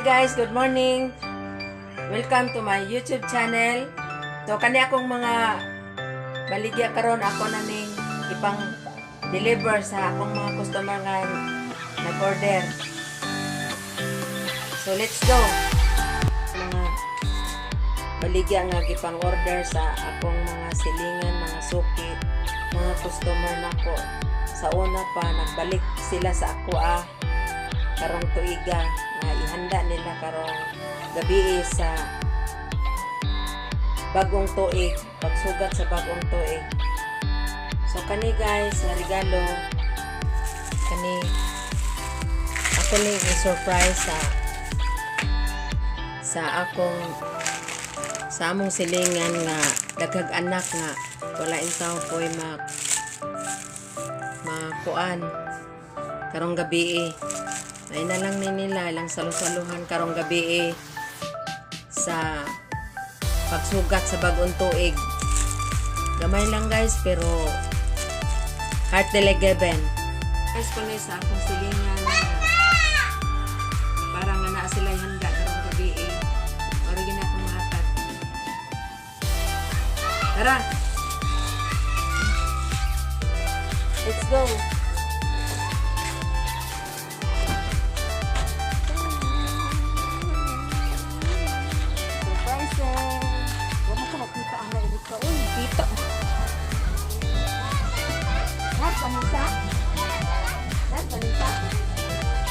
Guys, good morning. Welcome to my YouTube channel. So kani akong mga baligya karon, ako na ning ipang deliver sa akong mga customer nga nag-order. So let's go. Mga baligya nga gipang order sa akong mga silingan, mga suki, mga customer nako. Sa una pa nagbalik sila sa ako karong tuiga nga ihanda nila karong gabi sa bagong tuig, pagsugat sa bagong tuig. So kani, guys, nga regalo kani, ako ning i-surprise sa akong sa among silingan nga daghag anak nga wala intaw po'y makuan karong gabi. Ay na lang ni nila ilang salu-saluhan karong gabi sa pagsugat sa bagong tuig. Gamay lang, guys, pero heartily given. Guys, kunay sa akong silingan para nga naa sila handa karong gabi. Ora gina akong mahatag. Tara! Let's go! Surprises! Wala ko makita ang Erika. Uy, Kita. Lahat panisa. Lahat panisa.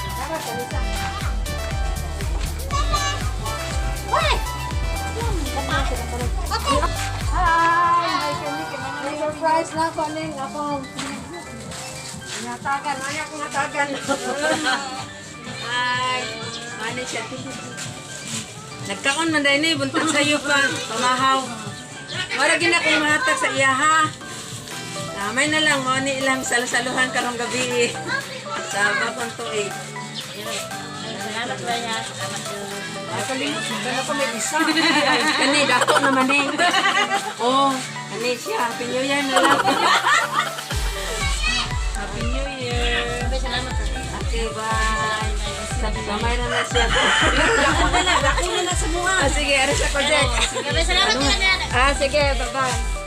Tara, panisa. Uy! Hi! May surprise na ako ning akong natagan. Ano akong natagan? Hi! Ano siya? Nagkaon man dahil ni, buntag sa'yo pa. Pamahaw. Wala gina akong mahatag sa iya ha. May na lang, mo ni ilang salusaluhan karong gabi sa bagong tuig. Salamat ba niya? Salamat yun. Nakalimot na ko may isa. Kani, dato naman eh. Oh, kani siya. Happy New Year na lang. Happy New Year. Salamat. Okay, bye. Gamay na na siya. Dako na na sa bunga. Ah, sige, aris ako, Jack. Salamat ka na. Ah, sige, bye-bye.